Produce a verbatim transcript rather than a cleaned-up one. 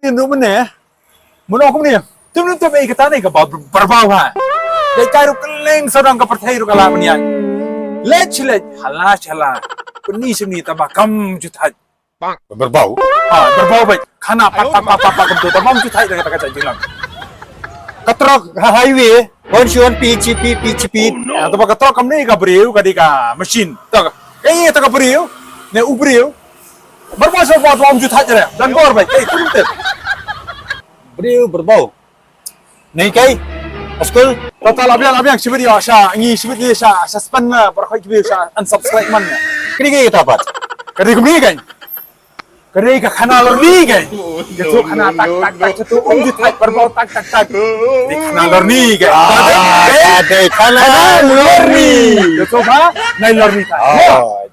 Ïa nu mynne. Mynno kumne. Tum tum tum ei kata ne ka ba barbaw ha. Dei kai ruh kylleng sawdong ka pyrthei ruh ka la mynne. Leh chi leh hala chi hala. Pynni shim ni taba kam ju thait. Barbaw. Ha, barbaw bai. Khana pat pat pat pat pat kam tu taba kam ju thait da kata ka jinglang. Ka trok ha highway. Hon shi hon pi chi pi pi chi pi. Taba ka trok kam ne ka briew ka dei ka machine. Ta ka. Ei ta ka briew. Ne u briew. Barbaw sa barbaw ju thait re. Dan bor bai. Ei tum tum. Briew barbaw. Nei kai. Askul. Tata la biang la biang shibit ïa sha ngi shibit ïa sha sha spam na para khoi kibit sha unsubscribe man. Kri kai ta pat. Kri kumni kai. Kri ka khana lorni kai. Jatu khana tak tak tak jatu um ju thait barbaw tak tak tak. Kri khana lorni kai. Ah, dei khana lorni. Jatu ba nai lorni ta. Oh.